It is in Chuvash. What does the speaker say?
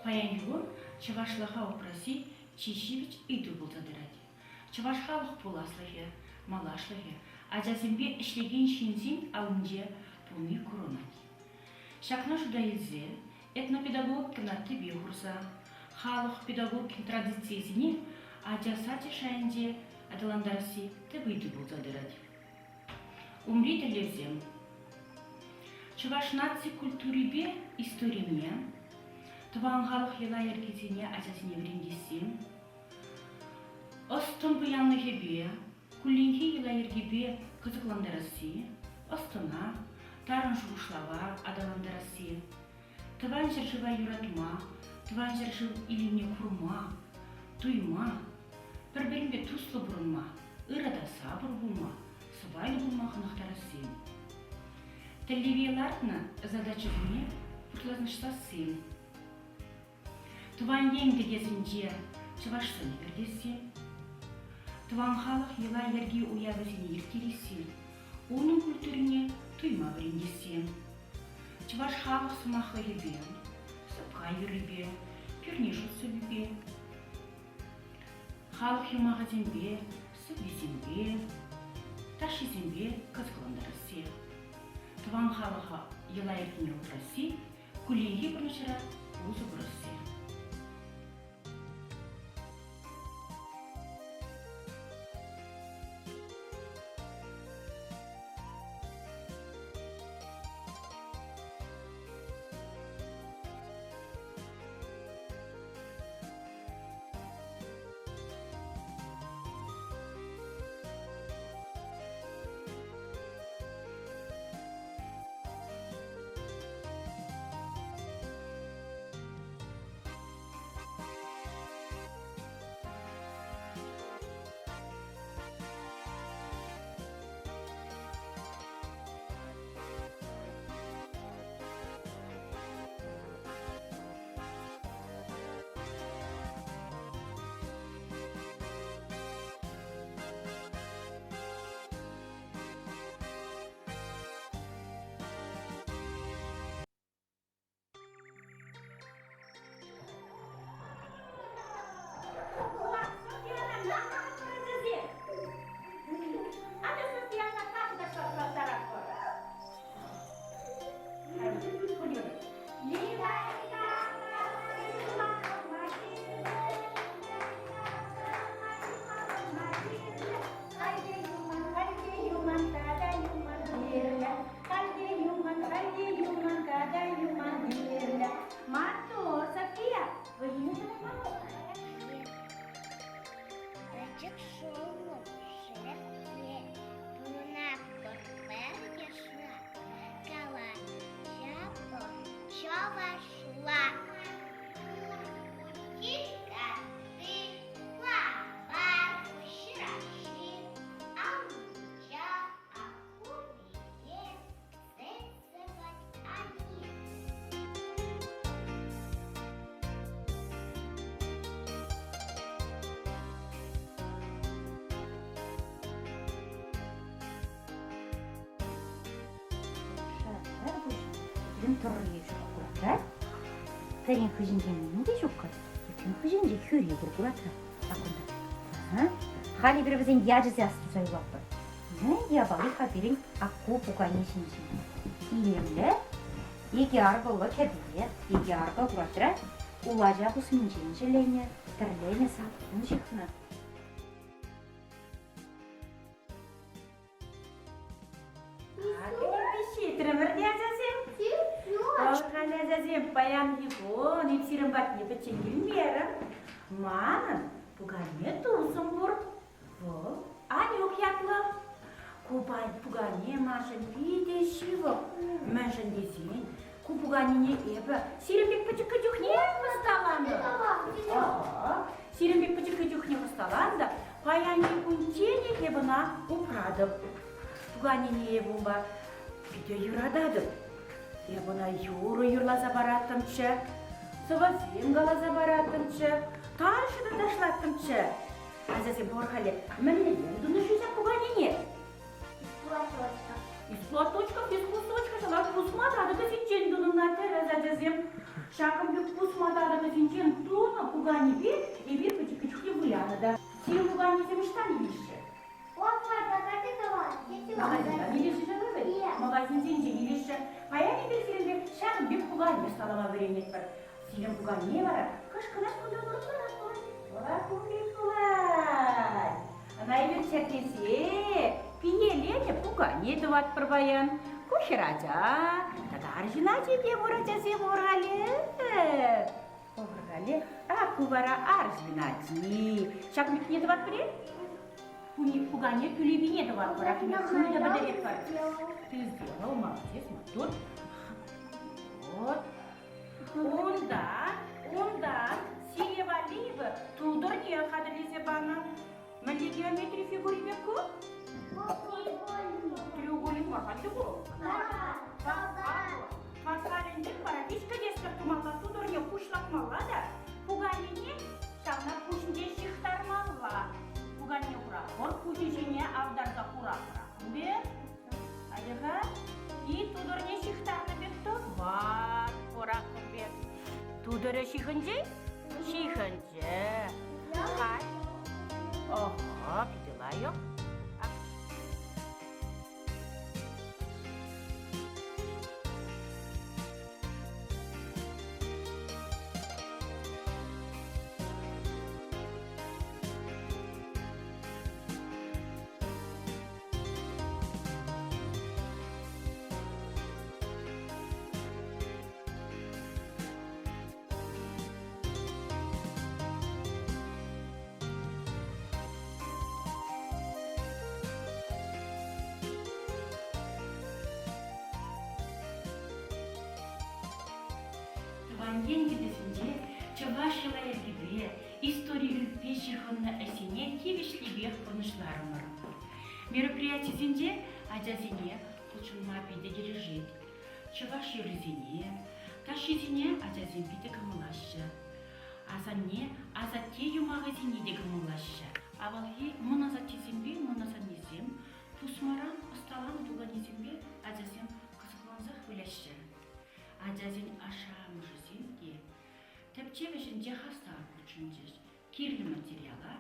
Паянхи кун чӑвашлӑха упрасси чи ҫивӗч ыйту пулса тӑрать. Чӑваш халӑх пуласлӑхӗ, малашлӑхӗ ачасемпе ӗҫлекен ҫынсен аллинче пулни курӑнать. Ҫакна шута илсе этнопедагогикӑна тӗпе хурса халӑх педагогикин традицийӗсене ача сачӗ шайӗнче аталантарасси тӗп ыйту пулса тӑрать. Умри тӗллевсем. Чӑваш наци культурипе историне, тӑван халӑх йӑла-йӗркисене ачасене вӗрентесси, ӑс-тӑн пуянлӑхӗпе, кулленхи йӑла-йӗркепе кӑсӑклантарасси, ӑс-тӑна, тарӑн шухӑшлава аталантарасси, Тӑван ҫӗршыва юратма, Тӑван ҫӗршыв илемне курма, туйма, пӗр-пӗринпе туслӑ пурӑнма, ырӑ та сапӑр пулма, сӑпайлӑ пулма хӑнӑхтарасси. Тӗллеве лартнӑ задачӑсене пурнӑҫласси. Тӑван ен кӗтесӗнче чӑваш сӑнӗ кӗртесси, тӑван халӑх йӑла-йӗрки уявӗсене ирттересси, унӑн культурине туйма вӗрентесси, чӑваш халӑх сӑмахлӑхӗпе, сӑпка юррипе, пӳрне шут сӑввипе, халӑх юмахӗсемпе, сӑввисемпе, ташшисемпе кӑсӑклантарасси, тӑван халӑха йӑла-йӗркене упрасси кулленхи пурнӑҫра усӑ курасси. Пӗчӗк шӑллӑм шеркке пурӑнатпӑр пӗр йышра, калаҫатпӑр чӑвашла. Пур кил-карти, лапа, ҫыраҫҫи, аллинча, аккурие, Пирӗн тӑрри ҫук куратра. Пӗрин хыҫӗнче ним те ҫуккӑ, теприн хыҫӗнче хӳри пур куратра. Акунта. Халӗ эпир вӗсен ячӗсем астуса юлатпӑр. Мӗн япали-ха пирӗн акку пукане ҫинчен? Илемлӗ, икӗ аркӑллӑ кӗпе, икӗ аркӑ куратра улача пусминчен ҫӗленӗ, тӗрленӗ саппун ҫыхнӑ. Ҫитрӗмӗр те, ачасем. Халӗ, ачасем, паянхи кун эп сирӗн патне пӗччен килмерӗм. Манӑн пукане тусӑм пур. Вӑл Анюк ятлӑ. Ку пукане маншӑн питӗ ҫывӑх. Мӗншӗн тесен ку пуканене эпӗ сирӗн пек пӗчӗккӗ чухне ӑсталанӑ. Сирӗн пек пӗчӗккӗ чухне ӑсталанӑ та паянхи кунчченех эп ӑна упратӑп. Пуканене эп унпа питӗ юрататӑп. Эп ӑна юрӑ юрласа параттӑмччӗ, сӑвӑсем каласа параттӑмччӗ, ташӑ та ташлаттӑмччӗ. Ачасем пур халӗ мӗнле тунӑ-ши ҫак пуканене? Из платочка, из кусочка, шалах пусма татӑкӗ сиччен тунӑ тӗрӗс ачасем. Ҫакӑн пек пусма татӑкӗсенчен тунӑ пуканепе эпир пӗчӗккӗ чухне вылянӑ та. Сирӗн пуканесем ӑҫтан илеҫҫӗ? Магазинтан илеҫҫӗ ҫавна Магазинсенчен илеҫҫӗ. Паян эпир сирӗнпе ҫакӑн пек пукане ӑсталама вӗренетпӗр. Сирӗн пукане вара кӑшкӑнас кунта вырӑсларах пулать. Вара кун пек пулать. Ӑна эпир чӗртесе пиеленӗ пукане тӑватпӑр паян. Ку хӗрача тата арҫын ачи те пур ачасем пур-халӗ. Пур-халӗ. А ку вара арҫын ачи. Ҫак пекне тӑватпӑр-и? Пукане кӳлепине тӑватпӑр. Хӳме пӗтеретпӗр. Ты сделал, молодец, маттур. Вот. Унтан, унтан сире валли эпӗ тутӑрне хатӗрлесе панӑ. Мӗнле геометри фигури пек ку? Треугольник мар халь ку. Паскалӗнчен вара виҫкӗтеслӗх тумалла, тутӑрне хуҫлатмалла та пуканене ҫавна пуҫӗнчен ҫыхтармалла. Пукане хура пуҫӗ ҫине автарса хура пӑрахнӑ Атя-ха, и тутӑрне ҫыхтарнӑ пек тӑват хуракӑм пек. Тутӑрӗ ҫыхӑнчӗ? Ҫыхӑнчӗ. Халь. Охо, питӗ лайӑх. Тӑван ен кӗтесӗнче чӑваш йӑла-йӗркипе, историйӗпе ҫыхӑннӑ ӗҫсене тивӗҫлипех пурнӑҫларӑмӑр. Мероприятисенче ачасене хутшӑнма питӗ килӗшет. Чӑваш юррисене, ташшисене ачасем питӗ кӑмӑллаҫҫӗ. Асанне, асатте юмахӗсене те кӑмӑллаҫҫӗ. Авалхи мӑн асаттесемпе мӑн асаннесем пусмаран ӑсталанӑ пуканесемпе ачасем кӑсӑклансах выляҫҫӗ. Ачасен ашшӗ-амӑшӗсем те тӗпчев ӗҫӗнче хастар хутшӑнчӗҫ, кирлӗ материала.